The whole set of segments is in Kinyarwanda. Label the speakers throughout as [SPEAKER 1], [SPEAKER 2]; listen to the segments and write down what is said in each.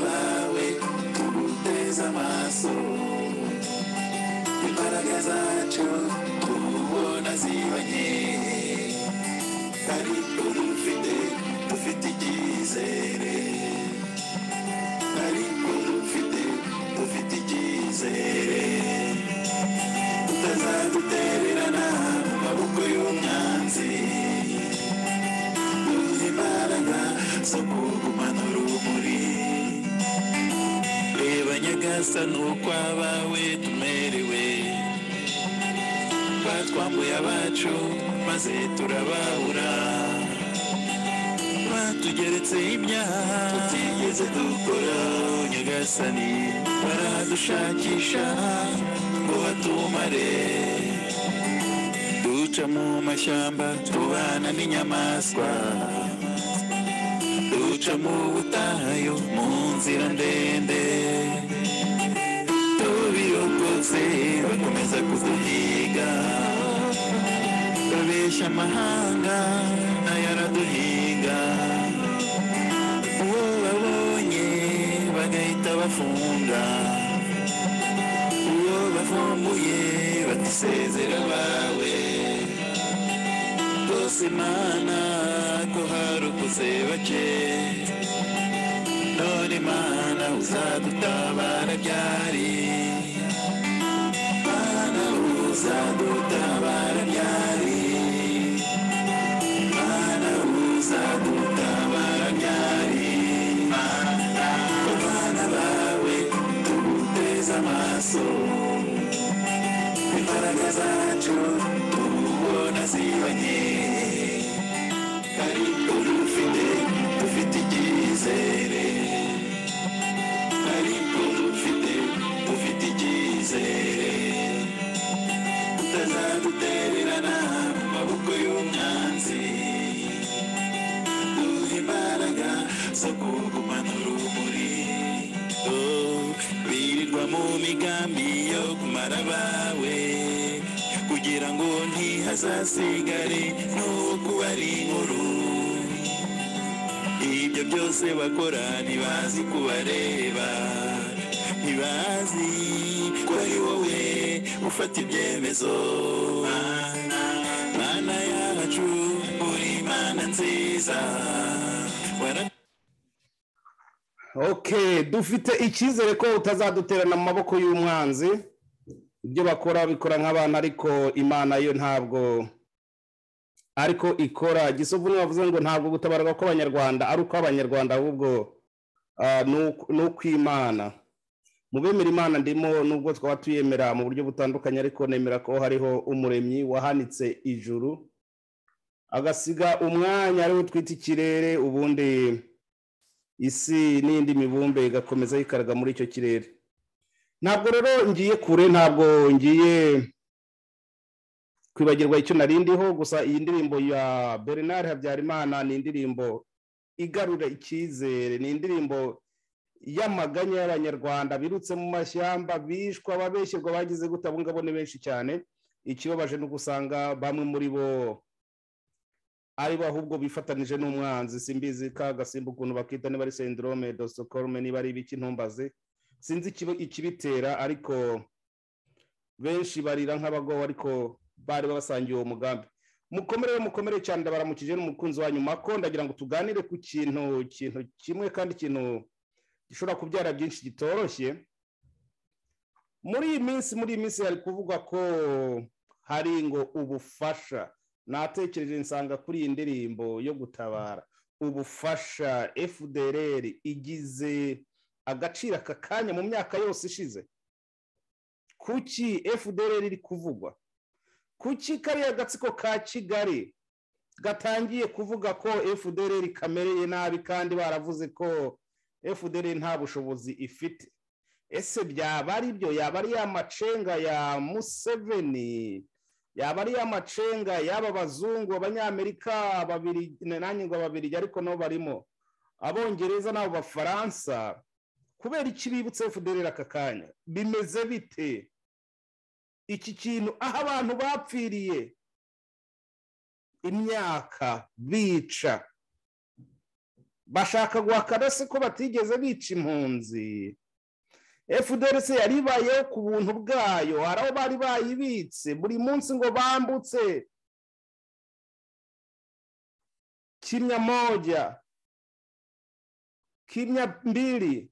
[SPEAKER 1] Bawe tuguteze amaso, imbaraga zacu tubona zibanye, ariko dufite icyizere, ariko dufite icyizere, utazadutererana mu maboko y'umwanzi. Duhe imbaraga zo kugumana urumuri. Reba Nyagasani uko abawe tumerewe, batwambuye abacu maze turababura, batugeretse ibyaha tutigeze dukora. Nyagasani, baradushakisha ngo batumare, duca mu mashyamba tubana n'inyamaswa, duca mu butayu mu nzira ndende, tubirokotse bakomeza kuduhiga, babeshya amahanga nayo araduhiga, uwo babonye bagahita bafunga, uwo bavumbuye batisezera bawe rwose. Mana, ko harokotse bake, none Mana uzadutabara ryari? Mana, uzadutabara ryari? Mana, uzadutabara ryari? Abana bawe tuguteze amaso, imbaraga zacu tubona zibanye, ariko dufite icyizere, ariko dufite icyizere, utazadutererana mu maboko y'umwanzi. Duhe imbaraga zo kugumana urumuri. Oh, birirwa mu migambi yo kumara abawe kugira ngo ntihazasigare n'uwo kubara inkuru. Ibyo byose bakora ntibazi kubareba, ntibazi ko ari wowe ufata ibyemezo. Mana yacu, uri Imana nziza.
[SPEAKER 2] Okay, dufite icyizere ko utazaduterana mu maboko y'umwanzi. Ibyo bakora bikora nk'abana, ariko Imana yo ntabwo ariko ikora. Gisovu bavuze ngo ntabwo gutabarwa kw'Abanyarwanda ari ukw'Abanyarwanda, ahubwo ni ukw'Imana. Mu bemera Imana ndimo, nubwo twaba tuyemera mu buryo butandukanye, ariko nemera ko hariho Umuremyi wahanitse ijuru agasiga umwanya ariwo twita ikirere, ubundi isi n'indi mibumbe igakomeza yikaraga muri icyo kirere. Ntabwo rero ngiye kure, ntabwo ngiye kwibagirwa icyo narindiho. Gusa iyi ndirimbo ya Bernard Habyarimana ni indirimbo igarura icyizere, ni indirimbo y'amaganya y'Abanyarwanda birutse mu mashyamba, bishwa, ababeshyerwa, bagize gute. Abo ngabo ni benshi cyane. Ikibabaje ni ugusanga bamwe muri bo ari bo ahubwo bifatanije n'umwanzi. Simbizi ka gasimba ukuntu bakita, niba ari syndrome de Stockholm, niba ari ibiki, ntumbaze, sinzi ikibitera, ariko benshi barira nk'abagowe, ariko bari basangiye uwo mugambi. Mukomere, mukomere cyane. Ndabaramukije n'umukunzi wa nyuma ko ndagira ngo tuganire ku kintu kimwe kandi ikintu gishobora kubyara byinshi kitoroshye. Muri iyi minsi hari kuvugwa ko hari ngo ubufasha. Natekereje nsanga kuri iyi ndirimbo yo gutabara, ubufasha FDLR igize agaciro aka kanya mu myaka yose ishize. Kuki FDLR iri kuvugwa? Kuki kariya gatsiko ka Kigali gatangiye kuvuga ko FDLR kamereye nabi kandi baravuze ko FDLR nta bushobozi ifite? Ese byaba ari byo? Yaba ari ya macenga ya Museveni? Yaba ari ya macenga y'aba bazungu, Abanyamerika babiri, nanjye ngo Ababirigi, ariko nabo barimo, Abongereza n'abo Bafaransa? Kubera iki bibutse FDLR aka kanya? Bimeze bite iki kintu, aho abantu bapfiriye imyaka bica? Bashaka guhakana se ko batigeze bica impunzi? FDLR se yari ibayeho ku buntu bwayo? Hari aho bari bayibitse buri munsi ngo bambutse kimya moja, kimya mbili,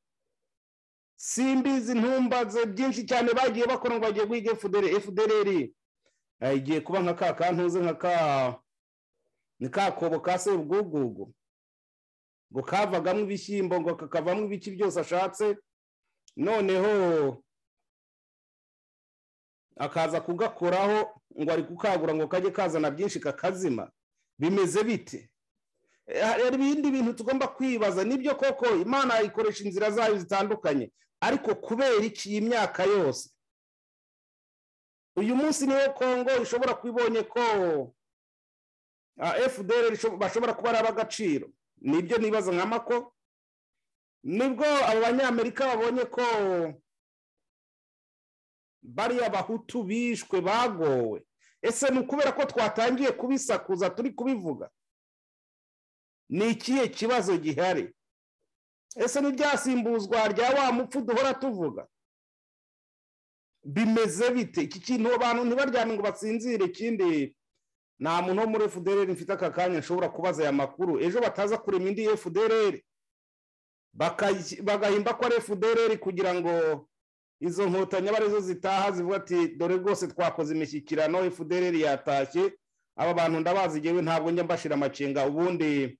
[SPEAKER 2] simbizi, ntumbaze byinshi cyane bagiye bakora ngo bagiye guhiga FDLR. FDLR igiye kuba nka ka kantuze, nka ka ni ka kobo ka Sebwugugu, ngo kavagamo ibishyimbo, ngo kakavamo ibiki byose ashatse, noneho akaza kugakoraho ngo ari kukagura ngo kajye kazana byinshi kakazima. Bimeze bite? Hari ibindi bintu tugomba kwibaza. Nibyo koko Imana ikoresha inzira zayo zitandukanye, ariko kubera iki iyi myaka yose? Uyu munsi niwo Kongo ishobora kwibonye ko FDLR bashobora kuba ari ab'agaciro. Nibyo nibaza nka Mako. Nibwo abo Banyamerika babonye ko bariya Bahutu bishwe bagowe. Ese ni ukubera ko twatangiye kubisakuza turi kubivuga? Ni ikihe kibazo gihari? Ese ntibyasimbuzwa rya wa mupfu duhora tuvuga? Bimeze bite? Iki kintu abantu ntibaryame ngo basinzire. Ikindi, nta muntu wo muri FDLR mfite aka kanya nshobora kubaza aya makuru, ejo bataza kurema indi FDLR bagahimba ko ari FDLR kugira ngo izo nkotanyi abe arizo zitaha zivuga ati dore rwose twakoze imishyikirano, FDLR yatashye. Aba bantu ndabazi ngewe, ntabwo njya mbashira amakenga. Ubundi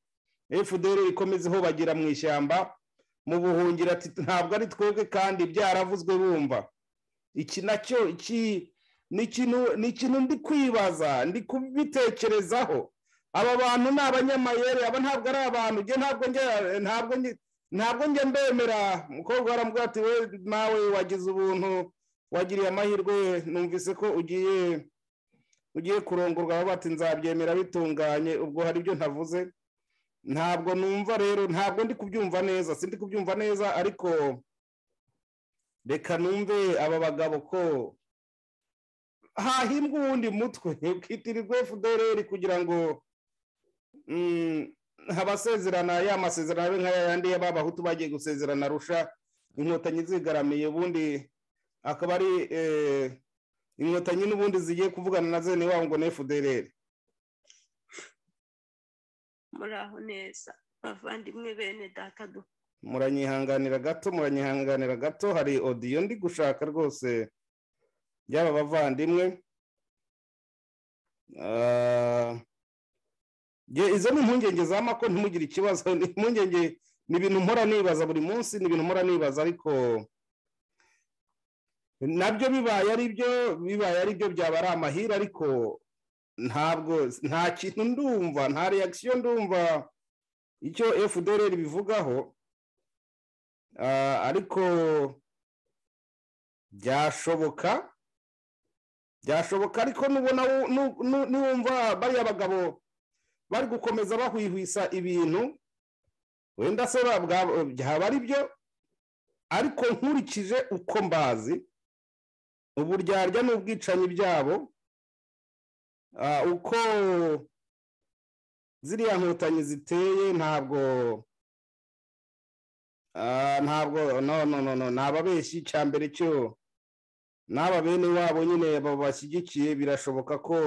[SPEAKER 2] FDLR ikomeze ihobagira mu ishyamba mu buhungiro, ati ntabwo ari twebwe, kandi byaravuzwe bumva. Iki nacyo iki ni ikintu ndi kwibaza, ndi kubitekerezaho. Aba bantu ni abanyamayeri, aba ntabwo ari abantu. Njye ntabwo njya mbemera. Umukobwa aramubwira ati we nawe wagize ubuntu, wagiriye amahirwe, numvise ko ugiye kurongorwa. Bati nzabyemera bitunganye. Ubwo hari ibyo ntavuze, ntabwo numva rero, ntabwo ndi kubyumva neza, sindi kubyumva neza, ariko reka numve aba bagabo ko hahimbwa uwundi mutwe ukitirirwa FDLR kugira ngo abasezerana ya masezerano abe nka yandi y'abahutu bagiye gusezerana Arusha, inkotanyi zigaramiye, ubundi akaba ari inkotanyi n'ubundi zigiye kuvugana na zene wabo ngo ni FDLR.
[SPEAKER 3] Muraho neza bavandimwe bene data.
[SPEAKER 2] Muranyihanganira gato, muranyihanganira gato, hari audio ndi gushaka rwose byaba bavandimwe. Izo ni impungenge za Mako, ntimugire ikibazo. Ni impungenge, ni ibintu mpora nibaza buri munsi, ni ibintu mpora nibaza, ariko nabyo bibaye ari byo, bibaye ari byo byaba ari amahire, ariko ntabwo nta kintu ndumva, nta reaction ndumva icyo FDLR bivugaho, ariko byashoboka, byashoboka. Ariko nubona niwumva bariya bagabo bari gukomeza bahwihwisa ibintu, wenda se byaba ari byo, ariko nkurikije uko mbazi uburyarya n'ubwicanyi byabo, uko ziriya nkotanyi ziteye, ntabwo ntabwo no no no no nababeshyi. Icyambere cyo n'aba bene wabo nyine babashyigikiye, birashoboka ko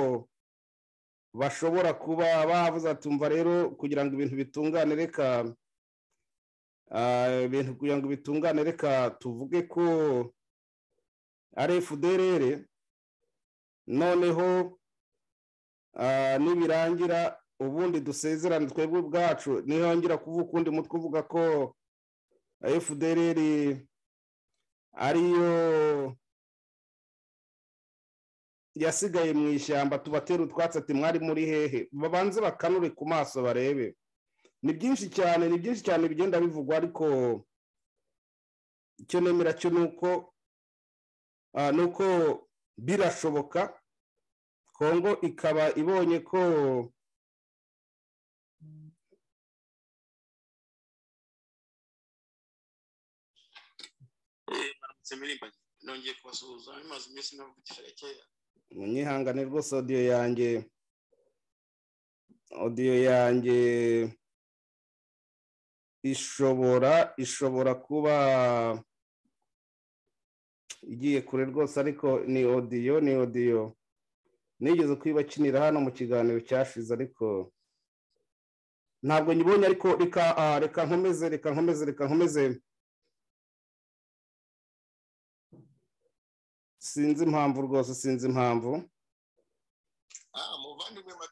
[SPEAKER 2] bashobora kuba bavuze ati umva rero kugira ngo ibintu bitungane, reka ibintu kugira ngo bitungane, reka tuvuge ko ari FDLR, noneho nibirangira ubundi dusezerane twebwe ubwacu. Nihongera kuvuga ukundi mutwe uvuga ko FDLR ariyo yasigaye mu ishyamba, tubatera utwatsi ati mwari muri hehe? Babanze bakanure ku maso barebe. Ni byinshi cyane, ni byinshi cyane bigenda bivugwa, ariko icyo nemera cyo nuko nuko birashoboka Kongo ikaba ibonye ko
[SPEAKER 1] nongeye kubasuhuza, bimaze iminsi navugisha gakeya.
[SPEAKER 2] Munyihangane rwose, audio yanjye, audio yanjye Ishobora kuba igiye kure rwose, ariko ni audio nigeze kuyibakinira hano mu kiganiro cyashize, ariko ntabwo nyibonye. Ariko reka nkomeze, reka nkomeze, reka nkomeze. Sinzi impamvu rwose, sinzi impamvu.
[SPEAKER 4] Muvandimwe.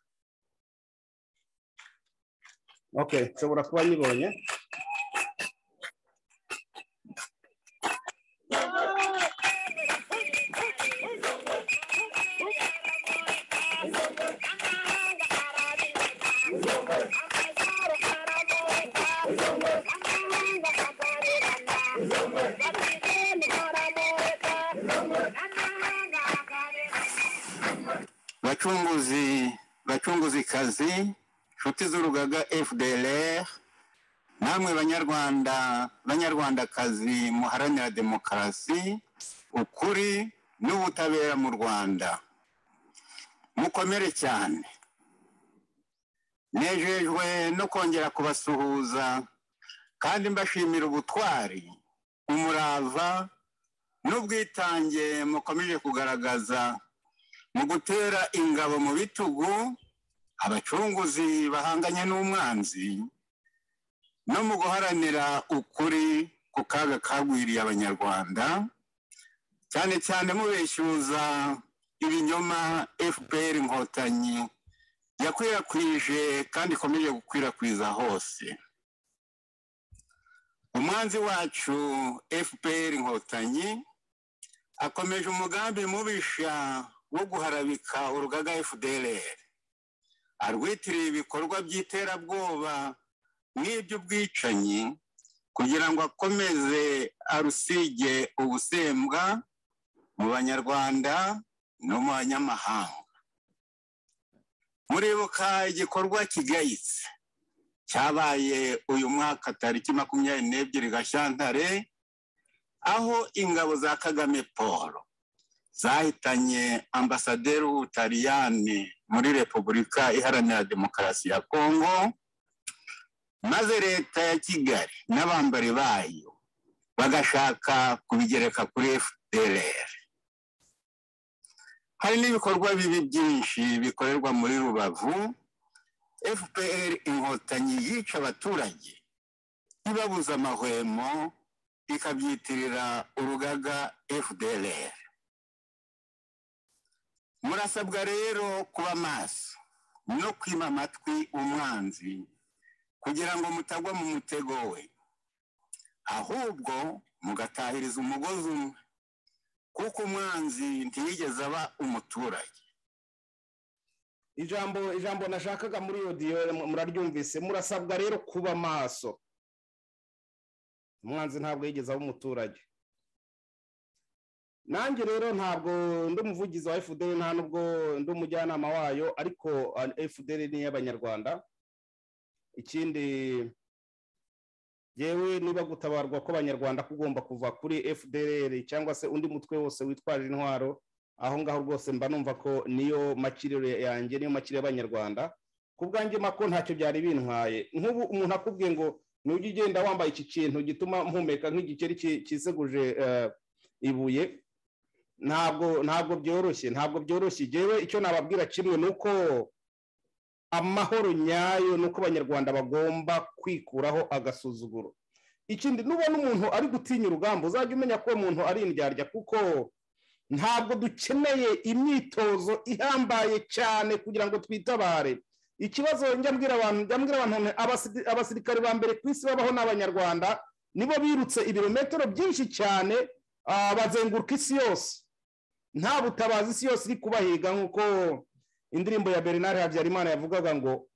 [SPEAKER 2] Okay, nshobora kuba nyibonye.
[SPEAKER 5] Bacunguzi, bacunguzikazi, nshuti z'urugaga FDLR, namwe Banyarwanda, Banyarwandakazi muharanira demokarasi, ukuri n'ubutabera mu Rwanda, mukomere cyane. Nejejwe no kongera kubasuhuza kandi mbashimira ubutwari, umurava n'ubwitange mukomeje kugaragaza mu gutera ingabo mu bitugu abacunguzi bahanganye n'umwanzi, no mu guharanira ukuri ku kaga kagwiriye Abanyarwanda, cyane cyane mubeshyuza ibinyoma FPR Inkotanyi yakwirakwije kandi ikomeje gukwirakwiza hose. Umwanzi wacu FPR Inkotanyi akomeje umugambi mubisha wo guharabika urugaga FDLR, arwitiriye ibikorwa by'iterabwoba n'iby'ubwicanyi kugira ngo akomeze arusige ubusembwa mu Banyarwanda no mu banyamahanga. Muribuka igikorwa kigayitse cyabaye uyu mwaka tariki 22 Gashyantare, aho ingabo za Kagame Paul zahitanye ambasaderi w'Ubutaliyani muri Repubulika Iharanira Demokarasi ya Kongo, maze leta ya Kigali n'abambari bayo bagashaka kubigereka kuri FDLR. Hari n'ibikorwa bibi byinshi bikorerwa muri Rubavu. FPR Inkotanyi yica abaturage ibabuza amahwemo, ikabyitirira urugaga FDLR. Murasabwa rero kuba maso no kwima amatwi umwanzi kugira ngo mutagwa mu mutego we, ahubwo mugatahiriza umugozi umwe, kuko umwanzi ntiyigeze aba umuturage.
[SPEAKER 2] Ijambo nashakaga muri audio muraryumvise. Murasabwa rero kuba maso, umwanzi ntabwo yigeze aba umuturage. Nanjye rero ntabwo ndi umuvugizi wa FDL, nta nubwo ndi umujyanama wayo, ariko FDL ni iy'Abanyarwanda. Ikindi, yewe, niba gutabarwa kw'Abanyarwanda kugomba kuva kuri FDL cyangwa se undi mutwe wose witwaje intwaro, aho ngaho rwose mba numva ko niyo makiriro yanjye, niyo makiriro y'Abanyarwanda. Ku bwanjye mako ntacyo byari bintwaye. Nk'ubu umuntu akubwiye ngo nujya ugenda wambaye iki kintu gituma mpumeka nk'igikeri kiseguje ibuye, ntabwo byoroshye, ntabwo byoroshye. Yewe, icyo nababwira kimwe ni uko amahoro nyayo ni uko Abanyarwanda bagomba kwikuraho agasuzuguro. Ikindi, nubona umuntu ari gutinya urugamba, uzajya umenya ko uwo muntu ari indyarya, kuko ntabwo dukeneye imyitozo ihambaye cyane kugira ngo twitabare. Ikibazo njya mbwira abantu nti abasirikare ba mbere ku isi babaho ni Abanyarwanda. Nibo birutse ibirometero byinshi cyane, bazenguruka isi yose nta butabazi, isi yose iri kubahiga, nk'uko indirimbo ya Bernard Habyarimana yavugaga ngo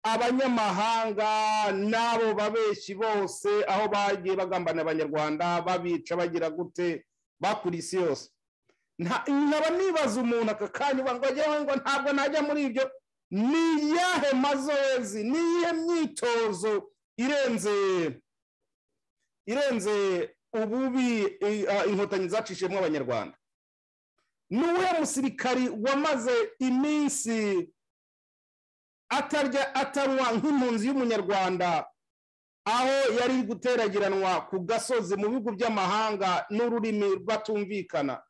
[SPEAKER 2] abanyamahanga n'abo babeshyi bose aho bagiye bagambana Abanyarwanda, babica, bagira gute, bakuriye isi yose. Nkaba nibaza umuntu aka kanya uvuga ngo njyewe ngo ntabwo najya muri ibyo. Ni iyahe mazoezi, ni iyihe myitozo irenze ububi Inkotanyi zacishijemo Abanyarwanda? Ni uwuhe musirikari wamaze iminsi atarya, atanywa nk'impunzi y'Umunyarwanda? Aho yari guteragiranwa ku gasozi mu bihugu by'amahanga n'ururimi batumvikana,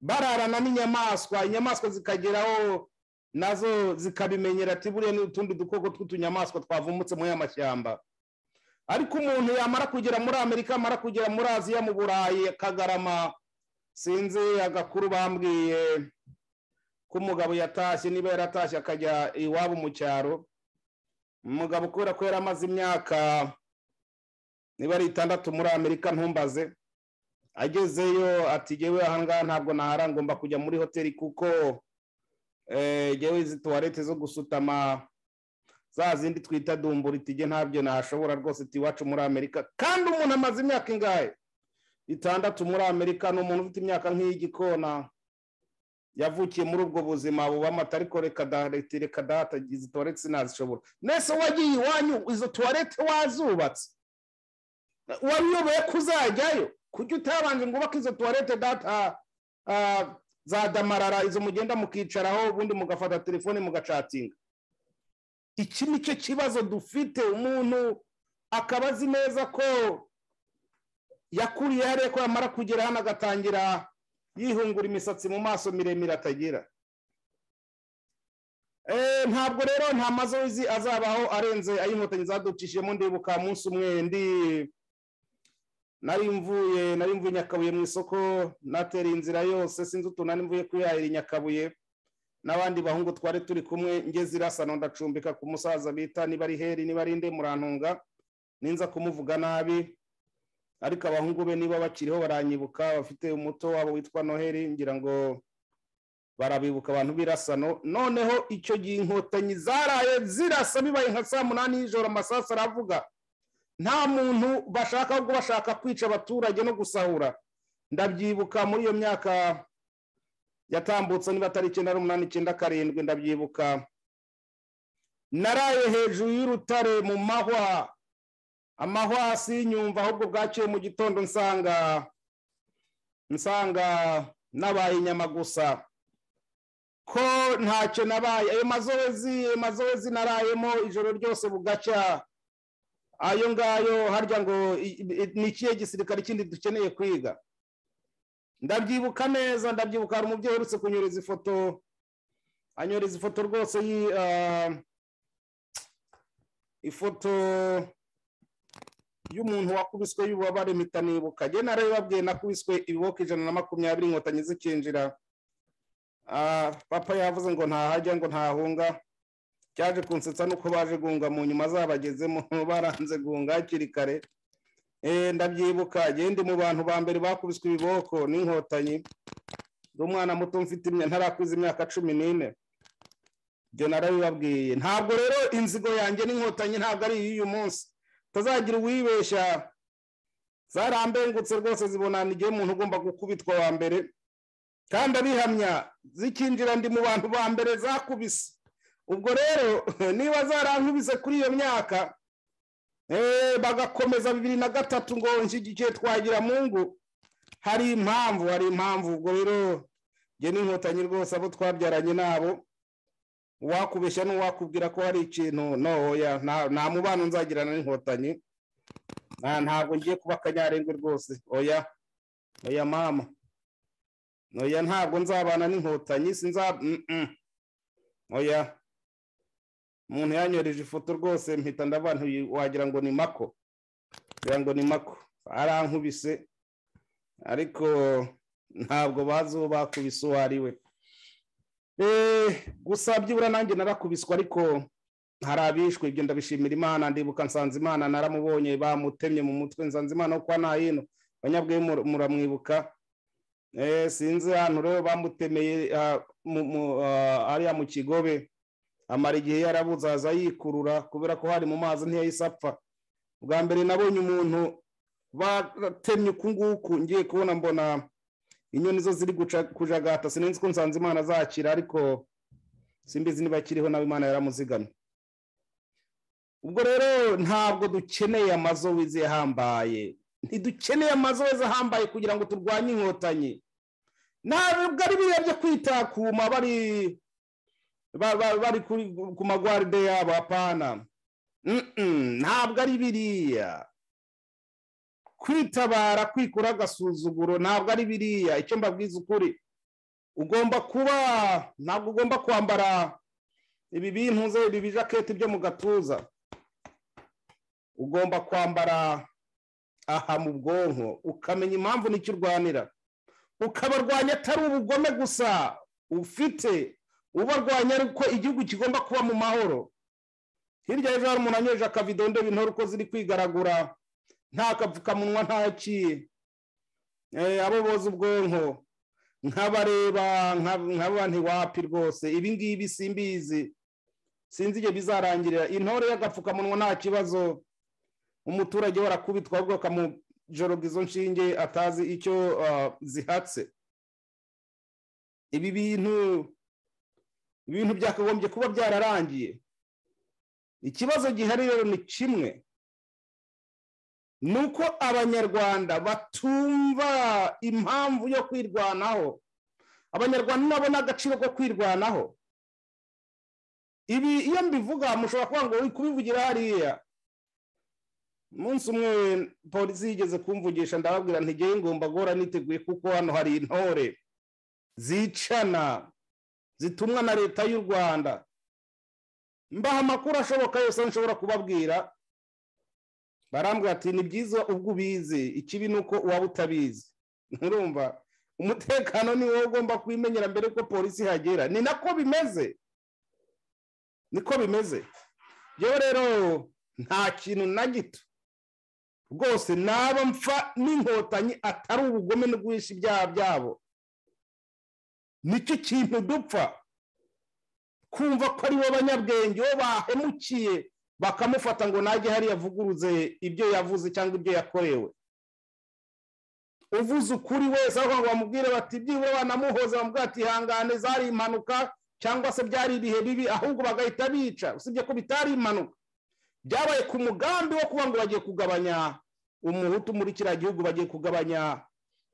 [SPEAKER 2] bararana n'inyamaswa, inyamaswa zikageraho nazo zikabimenyera, ati buriya ni utundi dukoko tw'utunyamaswa twavumbutse muri aya mashyamba. Ariko umuntu yamara kugera muri Amerika, amara kugera muri Aziya, mu Burayi, akagarama. Sinzi agakuru bambwiye ko umugabo yatashye, niba yaratashye akajya iwabo mu cyaro. Umugabo kubera ko yari amaze imyaka niba ari 6 muri Amerika, ntumbaze, agezeyo ati jyewe ahangaha ntabwo nahara, ngomba kujya muri hoteli, kuko jyewe izi toilette zo gusutama za zindi twita dumbura, iti ntabyo nashobora rwose, iti iwacu muri Amerika. Kandi umuntu amaze imyaka ingahe? 6 muri Amerika. Ni umuntu ufite imyaka nk'iy'igikona, yavukiye muri ubwo buzima bubamo, ariko reka data, izi toilette sinazishobora. Nese wagiye iwanyu izo toilette wazubatse? Wari uyoboye ko uzajyayo? Kuki utabanje ngo ubake izo toilette data za damarara, izo mugenda mukicaraho ubundi mugafata telefone mugacatinga? Iki nicyo kibazo dufite. Umuntu akaba azi neza ko yakuriye hariya, ko yamara kugera hano agatangira yihungura imisatsi mu maso miremire atagira. Ntabwo rero nta mazoezi azabaho arenze ay'inkotanyi zaducishijemo. Ndibuka munsi umwe ndi nari mvuye Nyakabuye mu isoko, natera inzira yose, sinzi utuntu nari mvuye kwihahira i Nyakabuye n'abandi bahungu twari turi kumwe, ngeze irasano ndacumbika ku musaza bita niba ari Heri niba ari nde, murantunga ninza kumuvuga nabi, ariko abahungu be niba bakiriho baranyibuka, bafite umuto wabo witwa Noheli, ngira ngo barabibuka abantu b'irasano. Noneho icyo gihe inkotanyi zaraye zirasa, bibaye nka saa 8 y'ijoro, amasasu aravuga, nta muntu bashaka, ahubwo bashaka kwica abaturage no gusahura. Ndabyibuka muri iyo myaka yatambutse, niba atari 98, 97, ndabyibuka naraye hejuru y'urutare mu mahwa, amahwa sinyumva, ahubwo bwaciye mu gitondo nsanga nabaye inyama gusa, ko ntacyo nabaye. Ayo mazoezi narayemo ijoro ryose bugacya, ayo ngayo harya ngo ni ikihe gisirikare kindi dukeneye kwiga? Ndabyibuka neza, ndabyibuka. Hari umubyeyi uherutse kunyohereza ifoto, anyohereza ifoto rwose, ifoto y'umuntu wakubiswe y'ububabare, mpita nibuka. Njye narabibabwiye, nakubiswe ibiboko 120 inkotanyi zikinjira. Papa yavuze ngo ntahajya ngo ntahunga, cyaje kunsetsa nuko baje gunga mu nyuma zabagezemo, baranze gunga hakiri kare. Ndabyibuka ndi mu bantu ba mbere bakubiswe ibiboko n'inkotanyi, ndi umwana muto mfite ntarakwiza imyaka 14. Ibyo narabibabwiye. Ntabwo rero inzigo yanjye n'inkotanyi ntabwo ari iy'uyu munsi, tazagira uwibeshya. Zarambengutse rwose, zibona igihe umuntu ugomba gukubitwa wa mbere, kandi abihamya zikinjira ndi mu bantu ba mbere zakubise. Ubwo rero niba zarankubise kuri iyo myaka, bagakomeza 2003 ngo nshyigikiye Twagiramungu, hari impamvu, hari impamvu. Ubwo rero njye n'inkotanyi rwose abo twabyaranye nabo, uwakubeshya n'uwakubwira ko hari ikintu, no oya, nta mubano nzagirana n'inkotanyi, ntabwo ngiye kuba akanyarengwe rwose, oya oya mama, oya ntabwo nzabana n'inkotanyi, sinza oya. Umuntu yanyoreje ifoto rwose mpita ndabantu wagira ngo ni Mako, wagira ngo ni Mako, arankubise, ariko ntabwo bazi uwo bakubise uwo ari we. Gusa byibura nanjye narakubiswe, ariko hari abishwe, ibyo ndabishimira Imana. Ndibuka Nsanzimana naramubonye bamutemye mu mutwe, Nsanzimana kwa Nahino, abanyabwe muramwibuka. Sinzi ahantu rero bamutemeye ariya mu Kigobe, amara igihe yarabuze aza yikurura kubera ko hari mu mazi ntiyahise apfa. Bwa mbere nabonye umuntu batemye uku nguku, ngiye kubona mbona inyoni zo ziri kujagata, sinzi ko Nsanzimana azakira, ariko simbizi niba akiriho, nawe Imana yaramuzigamye. Ubwo rero ntabwo dukeneye amazoezi ahambaye, ntidukeneye amazoezi ahambaye kugira ngo turwanye inkotanyi. Ntabwo ari biriya byo kwitakuma bari ku magwaride yabo, apana. Ntabwo ari biriya kwitabara, kwikura agasuzuguro, ntabwo ari biriya. Icyo mbabwiza ukuri, ugomba kuba, ntabwo ugomba kwambara ibi bintu, ibi bijaketi byo mu gatuza. Ugomba kwambara aha mu bwonko, ukamenya impamvu n'icyo urwanira, ukabarwanya atari ubugome gusa ufite, ubarwanya ariko igihugu kigomba kuba mu mahoro. Hirya y'ejo hari umuntu anyoje akavido, ndeba intore uko ziri kwigaragura, nta kapfukamunwa, nta ki, abo boza ubwonko, nkabareba nkaba ntiwapi rwose. Ibi ngibi simbizi, sinzi igihe bizarangirira. Intore y'agapfukamunwa nta kibazo, umuturage warakubitwa ahubwo bakamujoroga izo nshinge atazi icyo zihatse. Ibi bintu byakagombye kuba byararangiye. Ikibazo gihari rero ni kimwe, ni uko Abanyarwanda batumva impamvu yo kwirwanaho. Abanyarwanda nabona agaciro ko kwirwanaho. Ibi iyo mbivuga mushobora kuba ngo uri kubivugira hariya. Umunsi umwe polisi yigeze kumvugisha, ndababwira ntigeye, ngomba guhora niteguye kuko hano hari intore zicana zitumwa na Leta y'u Rwanda. Mbaha amakuru ashoboka yose nshobora kubabwira. Barambwira ati: "Ni byiza ubwo ubizi, ikibi ni uko waba utabizi." Nturumva, umutekano ni wowe ugomba kubimenyera mbere ko polisi ihagera. Ni nako bimeze, niko bimeze. Yewe rero nta kintu na gito rwose naba mpfa n'Inkotanyi atari ubugome no guhisha ibyaha byabo. Nicyo kintu dupfa, kumva ko ari bo banyabwenge, uwo bahemukiye bakamufata ngo najye hariya avuguruze ibyo yavuze cyangwa ibyo yakorewe. Uvuze ukuri wese, aho ngo bamubwire bati byibura banamuhoze, bamubwire ati: "Ihangane, zari impanuka cyangwa se byari ibihe bibi," ahubwo bagahita bica. Usibye ko bitari impanuka, byabaye ku mugambi wo kuba ngo bagiye kugabanya Umuhutu muri kiriya gihugu, bagiye kugabanya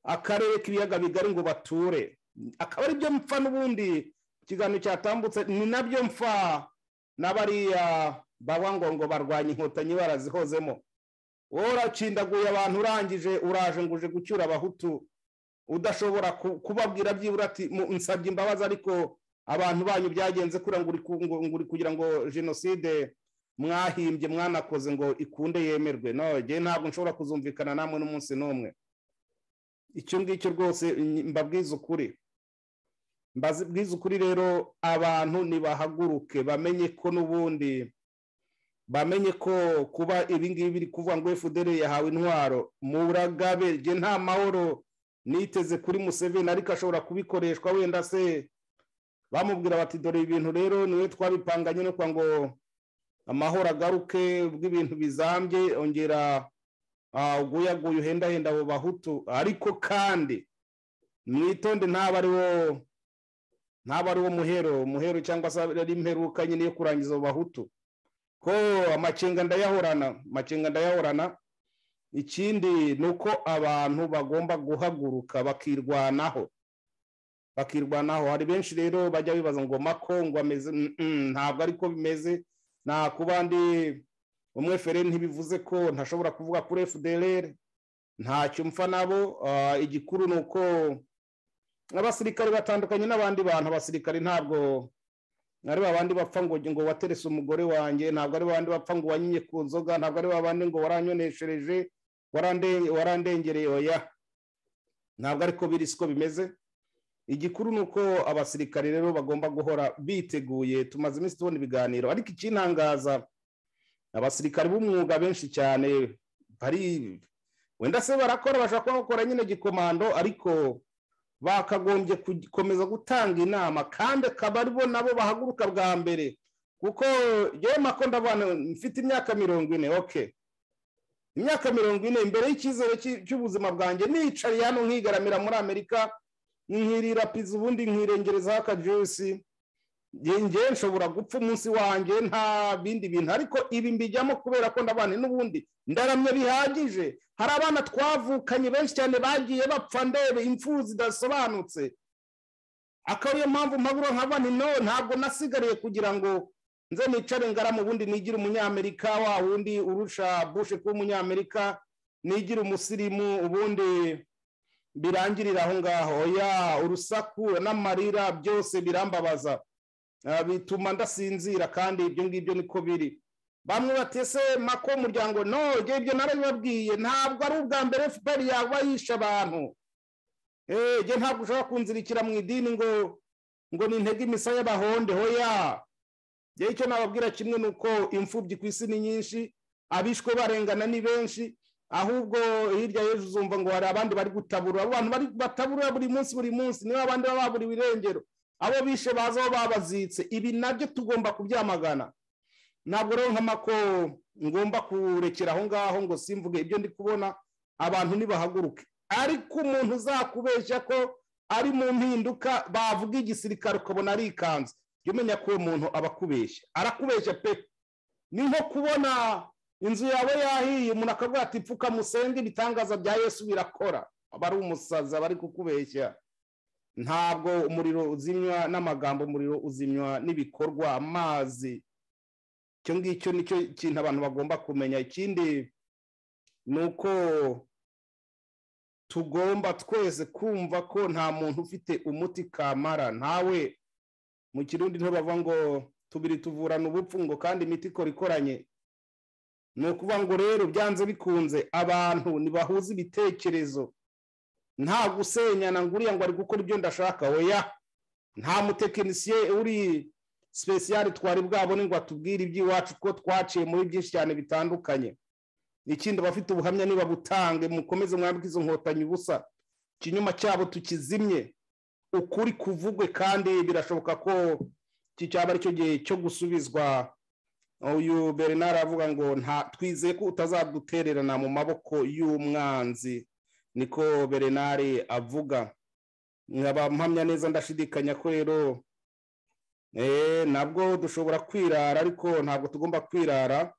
[SPEAKER 2] akarere k'Ibiyaga Bigari ngo bature. Akaba ari byo mpfa n'ubundi ikiganiro cyatambutse, ni nabyo mpfa n'abariya baba ngo barwanya Inkotanyi barazihozemo. Wowe uracindaguye abantu, urangije uraje ngo uje gucyura Abahutu, udashobora kubabwira byibura ati: "Nsabye imbabazi, ariko abantu banyu byagenze kuriya," ngo uri kugira ngo jenoside mwahimbye, mwanakoze, ngo ikunde yemerwe. No njye ntabwo nshobora kuzumvikana namwe n'umunsi n'umwe. Icyo ngicyo rwose mbabwiza ukuri, mbabwiza ukuri. Rero abantu nibahaguruke, bamenye ko n'ubundi, bamenye ko kuba ibi ngibi biri kuvuga ngo FDR yahawe intwaro, muragabe. Njye nta mahoro niteze kuri Museveni, ariko ashobora kubikoreshwa. Wenda se bamubwira bati: "Dore ibintu rero niwe twabipanganye no kwa ngo amahoro agaruke, ubwo ibintu bizambye, ongera uguyaguye uhendahenda abo Bahutu." Ariko kandi mwitonde, ntaba ari wo muhero cyangwa se ari imperuka nyine yo kurangiza abo Bahutu, ko amakenga ndayahorana, amakenga ndayahorana. Ikindi ni uko abantu bagomba guhaguruka bakirwanaho, bakirwanaho. Hari benshi rero bajya bibaza ngo Mako ngo ameze, ntabwo ariko bimeze. Nta kuba ndi umwe FRN ntibivuze ko ntashobora kuvuga kuri FDLR. Ntacyo mpfa nabo. Igikuru ni uko abasirikare batandukanye n'abandi bantu. Abasirikare ntabwo ari babandi bapfa ngo waterese umugore wanjye, ntabwo ari babandi bapfa ngo wanyimye ku nzoga, ntabwo ari babandi ngo waranyoneshereje, warandengereye. Oya, ntabwo ariko biri, siko bimeze. Igikuru ni uko abasirikare rero bagomba guhora biteguye. Tumaze iminsi tubona ibiganiro, ariko ikintangaza, abasirikare b'umwuga benshi cyane bari, wenda se barakora, bashobora kuba bakora nyine gikomando, ariko bakagombye gukomeza gutanga inama, kandi akaba aribo nabo bahaguruka bwa mbere. Kuko yewe Mako ndabona mfite imyaka 40, okay, imyaka 40, imbere y'icyizere cy'ubuzima bwanjye, nicariye hano nkigaramira muri Amerika, nkirira pizza, ubundi nkirengerezaho akajuice. Njye nshobora gupfa umunsi wanjye nta bindi bintu, ariko ibi mbijyamo kubera ko ndabana n'ubundi ndaramye bihagije. Hari abana twavukanye benshi cyane bagiye bapfa ndebe impfu zidasobanutse, akaba ariyo mpamvu mpabura nkaba nti: "No, ntabwo nasigariye kugira ngo Nze nicare ngara mu bundi nigire umunyamerika wa wundi urusha Bush kuba umunyamerika, nigire umusirimu ubundi birangirira aho ngaho. Oya, urusaku n'amarira byose birambabaza, bituma ndasinzira, kandi ibyo ngibyo niko biri. Bamwe batese mako umuryango no ibyo narabibabwiye, ntabwo ari ubwa mbere FPR yaba yishe abantu. Je ntabwo ushobora kunzirikira mu idini ngo nintege imisaya bahonde. Hoya, je icyo nababwira kimwe nuko imfubyi ku isi ni nyinshi, abishwe barengana ni benshi, ahubwo hirya y'ejo uzumva ngo hari abandi bari gutabura. Abo bantu bari batabura buri munsi buri munsi, niba abandi baba baburiwe irengero, abo bishe baza aho babazitse. Ibi nabyo tugomba kubyamagana. Ntabwo rero nkamako ngomba kurekera aho ngaho ngo simvuge ibyo ndi kubona. Abantu nibahaguruke, ariko umuntu uzakubeshya ko ari mu mpinduka bavuga igisirikare ukabona arikanze, jya umenya ko uwo muntu aba akubeshya, arakubeshya pe. Ni nko kubona inzu yawe yahiye, umuntu akavuga ati pfuka musenge ibitangaza bya Yesu birakora, aba ari umusazi, aba ari kukubeshya. Ntabwo umuriro uzimywa n'amagambo, umuriro uzimywa n'ibikorwa, amazi. Icyo ngicyo nicyo kintu abantu bagomba kumenya. Ikindi ni uko tugomba twese kumva ko nta muntu ufite umuti kamara. Ntawe. Mu Kirundi ntibavuga ngo tubiri tuvurana ubupfu, ngo kandi imiti ikora ikoranye. Ni ukuvuga ngo rero byanze bikunze abantu nibahuze ibitekerezo, nta gusenyana ngo uriya ngo ari gukora ibyo ndashaka. Oya, nta mutekinisiye uri spécial twari bwabone ngo atubwire iby'iwacu, ko twaciye muri byinshi cyane bitandukanye. Ikindi, abafite ubuhamya niba butange, mukomeze mwambike izo nkotanyi ubusa, ikinyoma cyabo tukizimye, ukuri kuvugwe. Kandi birashoboka ko iki cyaba aricyo gihe cyo gusubizwa. Uyu Bernard avuga ngo nta twizeye ko utazadutererana mu maboko y'umwanzi, niko Bernard avuga. Nkaba mpamya neza ndashidikanya ko rero nabwo dushobora kwirara, ariko ntabwo tugomba kwirara.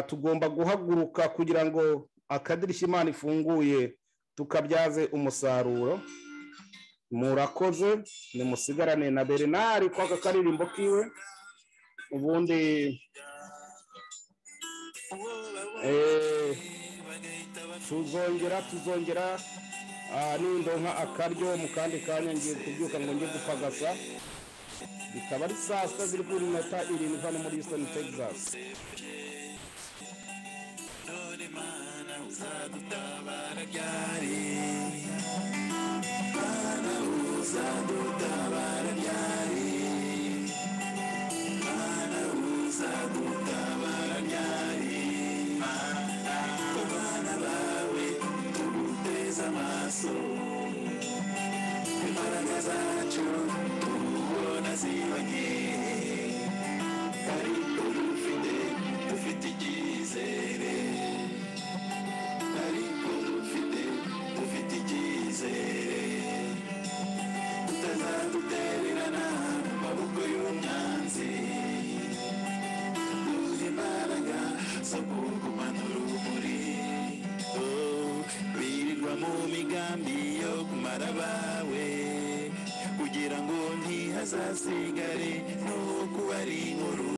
[SPEAKER 2] Tugomba guhaguruka kugira ngo akadirishya Imana ifunguye tukabyaze umusaruro. Murakoze, nimusigarane na Bernard kwa aka karirimbo kiwe, ubundi tuzongera nindonka akaryo mu kandi kanya. Ngiye kubyuka ngo njye gupagasa, bikaba ari saa 6 ziri kuri minota 7 hano muri Houston, Texas.
[SPEAKER 1] None Mana uzadutabara ryari? Mana uzadutabara ryari? Mana uzadutabara ryari? Mana, abana bawe tuguteze amaso, imbaraga zacu tubona ziba nke, ariko dufite icyizere, ariko dufite icyizere tutazadutererana mu maboko y'umwanzi. Duhe imbaraga zo kugumana urumuri. Oh, birirwa mu migambi yo kumara abawe, kugira ngo ntihazasigare no kuba ari inkuru.